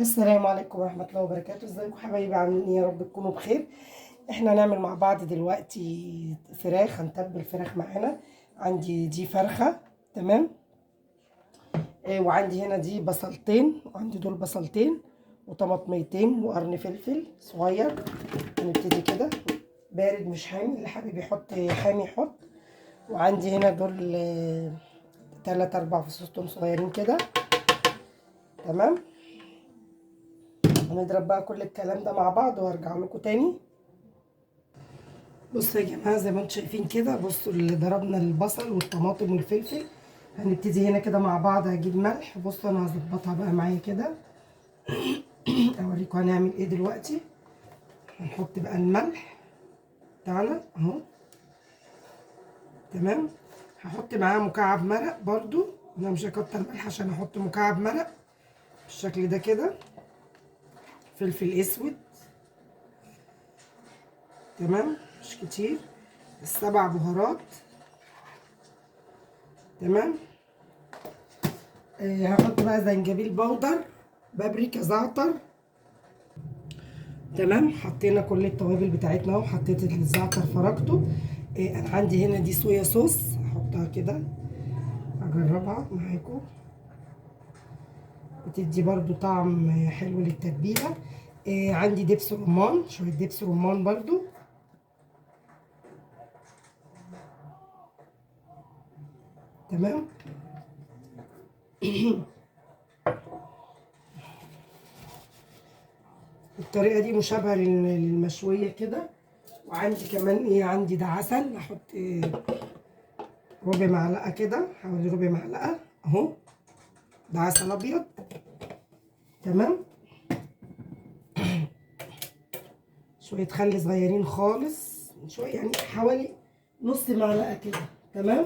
السلام عليكم ورحمة الله وبركاته. ازيكم حبايبي؟ عاملين ايه؟ يا رب تكونوا بخير. احنا هنعمل مع بعض دلوقتي فراخ، هنتبل فراخ معانا. عندي دي فرخة، تمام، وعندي هنا دي بصلتين، وعندي دول بصلتين وطماطميتين وقرن فلفل صغير. هنبتدي كده بارد مش حامي، اللي حابب يحط حامي يحط. وعندي هنا دول 3 4 فصوص توم صغيرين كده، تمام. هنضرب بقى كل الكلام ده مع بعض وهرجع لكم تاني. بصوا يا جماعة، زي ما انتم شايفين كده، بصوا اللي ضربنا البصل والطماطم والفلفل. هنبتدي هنا كده مع بعض. هجيب ملح، بصوا انا هظبطها بقى معايا كده، اوريكم هنعمل ايه دلوقتي. هنحط بقى الملح بتاعنا اهو، تمام. هحط معاه مكعب مرق برضو، انا مش هكتر ملح عشان احط مكعب مرق بالشكل ده كده. فلفل اسود، تمام، مش كتير. 7 بهارات، تمام. هحط بقى زنجبيل بودر، بابريكا، زعتر، تمام. حطينا كل التوابل بتاعتنا اهو. حطيت الزعتر فركته. انا عندي هنا دي صويا صوص، هحطها كده اجربها معاكم، بتدي برضو طعم حلو للتتبيله. عندي دبس رمان، شوية دبس رمان برضو. تمام. الطريقة دي مشابهة للمشويه كده. وعندي كمان ايه، عندي ده عسل، هحط ربع معلقه كده، حوالي ربع معلقه اهو، ده عسل ابيض، تمام. شوية خل صغيرين خالص، شوية يعني حوالي نص معلقه كده، تمام.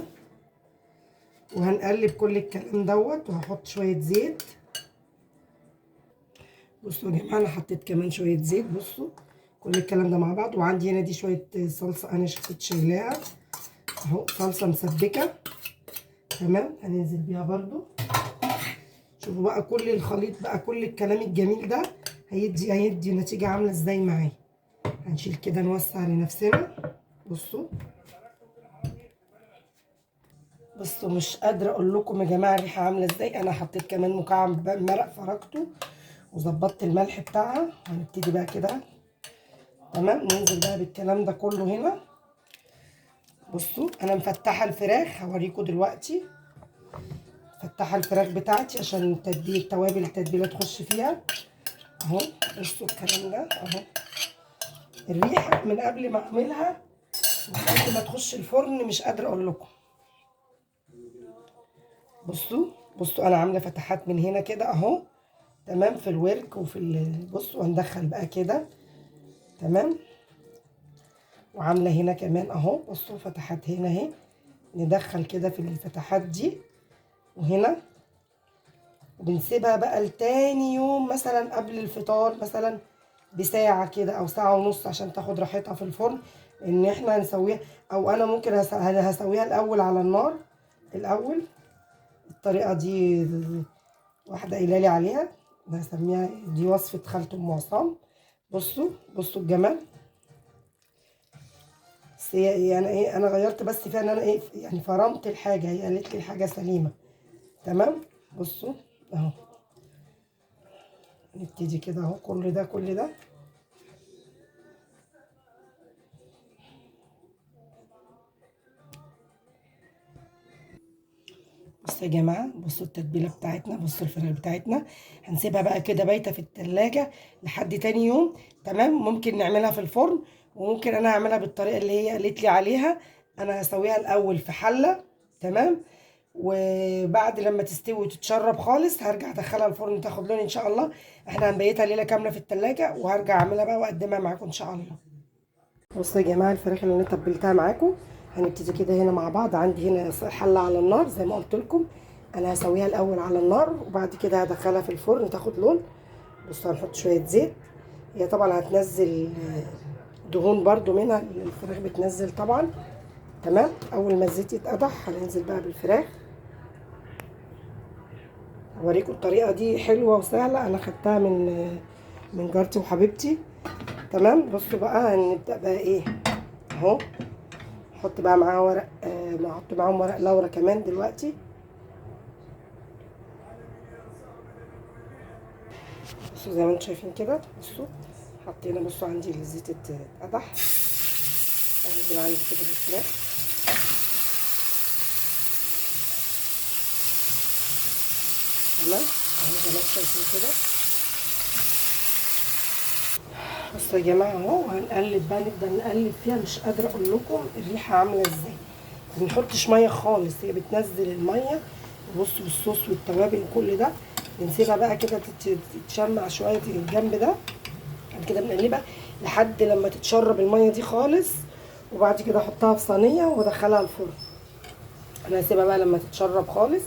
وهنقلب كل الكلام دوت، وهحط شوية زيت. بصوا يا جماعة، انا حطيت كمان شوية زيت. بصوا كل الكلام ده مع بعض. وعندي هنا دي شوية صلصه انا كنت شايلاها اهو، صلصه مسبكه، تمام، هننزل بيها برضو. شوفوا بقى كل الخليط بقى، كل الكلام الجميل ده هيدي نتيجة عامله ازاي معايا. هنشيل كده، نوسع لنفسنا. بصوا مش قادرة اقول لكم يا جماعة الريحة عامله ازاي. انا حطيت كمان مكعب مرق فركته وظبطت الملح بتاعها. هنبتدي بقى كده، تمام. ننزل بقى بالكلام ده كله هنا. بصوا انا مفتحة الفراخ، هوريكم دلوقتي. مفتحة الفراخ بتاعتي عشان تدي التوابل، التتبيله تخش فيها اهو. بصوا الكلام ده اهو، الريحة من قبل ما اعملها وقبل ما تخش الفرن مش قادرة اقول لكم. بصوا انا عامله فتحات من هنا كده اهو، تمام، في الورك وفي بصوا هندخل بقى كده، تمام. وعامله هنا كمان اهو، بصوا فتحات هنا اهي، ندخل كده في الفتحات دي وهنا. وبنسيبها بقى لتاني يوم مثلا قبل الفطار مثلا بساعة كده او ساعة ونص، عشان تاخد راحتها في الفرن. ان احنا هنسويها، او انا ممكن هسويها الاول على النار الاول. الطريقة دي واحدة قايله لي عليها، هسميها دي وصفه خالته ام عصام. بصوا الجمال. بس هي يعني ايه، انا غيرت بس فيها ان انا ايه يعني فرمت الحاجة، هي قالت لي الحاجة سليمة، تمام. بصوا اهو، نبتدي كده اهو، كل ده كل ده. بصوا يا جماعة، بصوا التتبيله بتاعتنا، بصوا الفراخ بتاعتنا. هنسيبها بقى كده بايته في التلاجة لحد تاني يوم، تمام. ممكن نعملها في الفرن، وممكن انا اعملها بالطريقة اللي هي قالت لي عليها. انا هسويها الاول في حله، تمام، وبعد لما تستوي وتتشرب خالص هرجع ادخلها الفرن تاخد لون ان شاء الله. احنا هنبيتها ليلة كاملة في التلاجة، وهرجع اعملها بقى واقدمها معاكم ان شاء الله. بصوا يا جماعة، الفراخ اللي انا تبلتها معاكم هنبتدي كده هنا مع بعض. عندي هنا حله على النار زي ما قلت لكم، انا هسويها الاول على النار وبعد كده هدخلها في الفرن تاخد لون. بصوا هنحط شوية زيت، هي طبعا هتنزل دهون برضو منها، الفراخ بتنزل طبعا، تمام. اول ما الزيت يتقدح هننزل بقى بالفراخ. اوريكم الطريقة دي حلوة وسهلة، انا خدتها من جارتي وحبيبتي. تمام. بصوا بقى هنبدا بقى ايه اهو، نحط بقى معاها ورق، نحط معاهم ورق لورا كمان دلوقتي. بصوا زي ما انتم شايفين كده، بصوا حطينا، بصوا عندي الزيت اتقدح، انزل عندي كده بالفراخ. تمام اهو زي ما انتم شايفين كده. بصوا يا جماعة اهو، وهنقلب بقى، نبدا نقلب فيها. مش قادرة اقول لكم الريحة عامله ازاي. ما بنحطش مية خالص، هي بتنزل المية. بصوا بالصوص والتوابل وكل ده، بنسيبها بقى كده تتشمع شوية في الجنب ده، بعد كده بنقلبها لحد لما تتشرب المية دي خالص، وبعد كده احطها في صينية وادخلها الفرن. انا هسيبها بقى لما تتشرب خالص،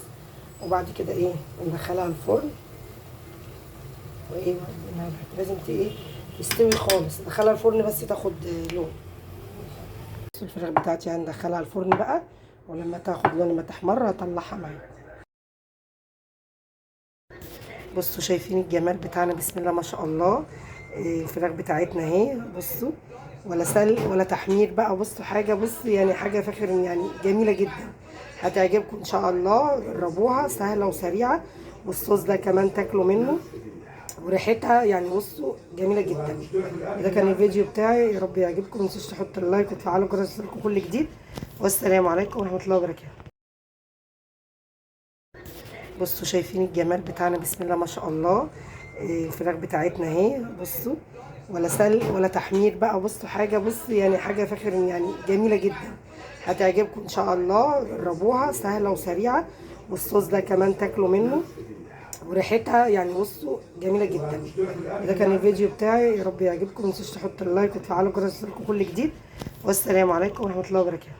وبعد كده ايه ندخلها الفرن. وايه لازم ايه تستوي خالص، ندخلها الفرن بس تاخد لون. الفراخ بتاعتي هندخلها الفرن بقى، ولما تاخد لون لما تحمر هطلعها معاكم. بصوا شايفين الجمال بتاعنا، بسم الله ما شاء الله. الفراخ بتاعتنا اهي، بصوا ولا سلق ولا تحمير بقى، بصوا حاجة، بصوا يعني حاجة فاخر يعني جميلة جدا، هتعجبكم ان شاء الله. جربوها، سهلة وسريعة، والصوص ده كمان تاكلوا منه، وريحتها يعني بصوا جميلة جدا. ده كان الفيديو بتاعي، يا رب يعجبكم. متنسوش تحطوا اللايك وتفعلوا الجرس يوصلكم كل جديد، والسلام عليكم ورحمة الله وبركاته. بصوا شايفين الجمال بتاعنا، بسم الله ما شاء الله. الفراخ بتاعتنا اهي، بصوا ولا سلق ولا تحمير بقى، بصوا حاجة، بصوا يعني حاجة فاخر يعني جميلة جدا، هتعجبكم ان شاء الله. جربوها، سهلة وسريعة، والصوص ده كمان تاكلوا منه، وريحتها يعني بصوا جميلة جدا. ده كان الفيديو بتاعي، يا رب يعجبكم. متنسوش تحطوا اللايك وتفعلوا الجرس يوصلكم كل جديد، والسلام عليكم ورحمة الله وبركاته.